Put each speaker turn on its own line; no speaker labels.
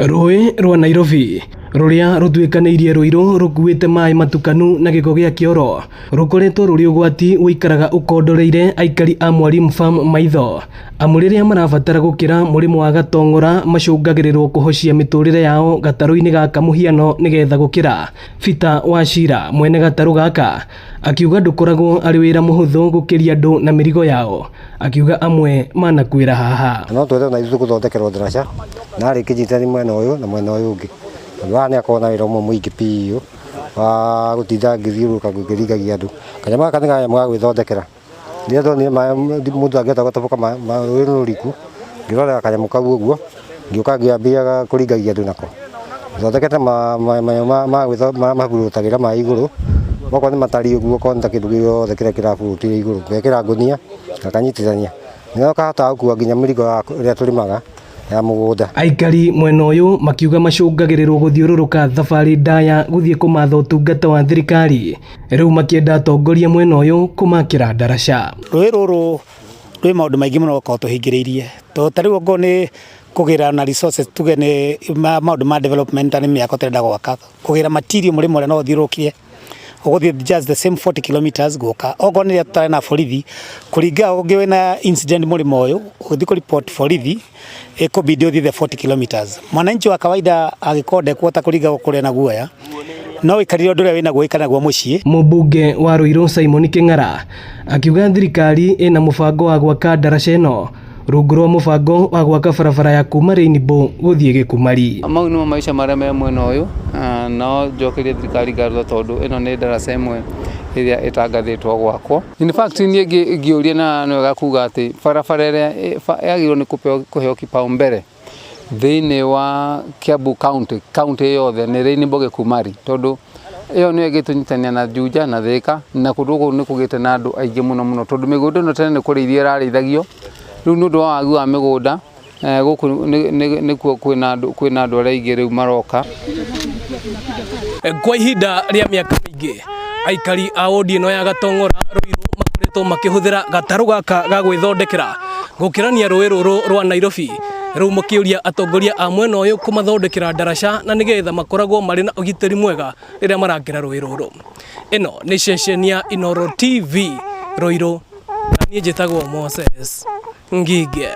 Rũĩ rwa Nairobi rũrĩa rũtuĩkanĩirie Ruiru rũkuĩte maĩ matukanu na gĩko gĩa kĩoro rũkoretwo rũrĩ ũgwati ũikaraga ũkondoreire aikari a Mwalimu Farm maitho amu rĩrĩa marabatara gũkĩra mũrĩmo wa Gatong'ora macũngagĩrĩrwo kũhocia mĩtũrĩre yao gatarũ-inĩ gaka mũhiano nĩgetha gũkĩra. Peter Wachira mwene gatarũ gaka akiuga ndũkoragwo arĩ wĩra mũhũthũ gũkĩria andũ na mĩrigo yao akiuga amwe manakuĩra haha.
No twethe na ithuĩ gũthondekerwo ndaraca na arĩkia nyitani mwena ũyũ na mwena ũyũ ũngĩ tondũ haha nĩ akoragwo na wĩra ũmwe mũingĩ biũ wa gũtinda ngĩthiũrũrũka ngĩringagia andũ. Kanyamũ gaka nĩ kanyamũ ga gwĩthondekera, rĩrĩa ndonire maĩ mũndũ angĩhota gũtoboka rũĩ nĩ rũriku, ngĩthondeka kanyamũ kau ũguo, ngĩũka ngĩambia kũringagia andũ nako. Thondekete manyamũ maburutagĩra maĩ igũrũ, okorwo nĩ matari ũguo, okorwo nĩ ta kĩndũ gĩothe kĩrĩa kĩraburutĩra igũrũ, ngekĩra ngũnia ngakanyitithania, nĩho kahotaga gũkua nginya mĩrigo ĩrĩa tũrĩmaga ya mũgũnda.
Aikari mwena ũyũ makiuga macũngagĩrĩrwo gũthiũrũrũka thabarĩ ndaya gũthiĩ kũmatha ũtungata wa thirikari rĩu makĩenda atongoria mwena ũyũ kũmakĩra ndaraca.
Rũĩ rũrũ rwĩ maũndũ maingĩ mũno rũkoragwo tũhingĩrĩirie tondũ ta rĩu okorwo nĩ kũgĩra na resources tuge nĩ maũndũ ma development ta nĩ mĩako tũrenda gwaka kũgĩra material mũrĩmo ũrĩa no ũthiũrũrũkire ũgũthiĩ just the same 40 kilometers gũka okorwo nĩ rĩrĩa tũtarĩ na borithi kũringa ũngĩ wĩna incident mũrĩmo ũyũ ũgĩthiĩ kũ report borithi ĩkũbidi ũthiĩ the 40 kilometers. Mwananchi wa kawaida angĩkorwo ndekũhota kũringa kũrĩa na guoya no wĩikarĩre ũndũ ũrĩa wĩnaguo wĩikare naguo mũciĩ.
Mũmbunge wa Ruiru Simon Kĩng'ara akiuga thirikari ĩna mũbango wa gwaka ndaraca ĩno rungu rwa mũbango wa gwaka barabara ya kuma Rainbow gũthiĩ Gĩkumari.
Mau nĩmo maica marĩa me mwena ũyũ, no njokerie thirikari ngatho tondũ ĩno nĩ ndaraca ĩmwe ĩrĩa ĩtangathĩtwo gwakwo. In fact niĩ ngĩũria na nĩ wega kuga atĩ barabara ĩrĩa yagĩrĩirwo nĩ kũheo kipaumbele thĩinĩ wa Kiambu County, county yothe nĩ Rainbow Gĩkumari tondũ ĩyo nĩyo ĩngĩtũnyitania na Juja na Thika na kũndũ gũkũ nĩ kũgĩte na andũ aingĩ mũno mũno tondũ mĩgũnda ĩno tene nĩ kũrĩithio ĩrarĩithagio rĩu nĩ ũndũ wa wagi wa mĩgũnda gũkũ nĩkuo kwĩna andũ arĩa aingĩ rĩu maroka.
Kwa ihinda rĩa mĩaka mĩingĩ aikari a wodi ĩno ya Gatong'ora Ruiru makoretwo makĩhũthĩra gatarũ gaka ga gwĩthondekera gũkĩrania rũĩ rũrũ rwa Nairobi rĩu makĩũria atongoria a mwena ũyũ kũmathondekera ndaraca na nĩgetha makoragwo marĩ na ũgitĩri mwega rĩrĩa marakĩra rũĩ rũrũ. Ĩno nĩ ceceni ya Inooro TV Ruiru na niĩ njĩtagwo Moses Ngige.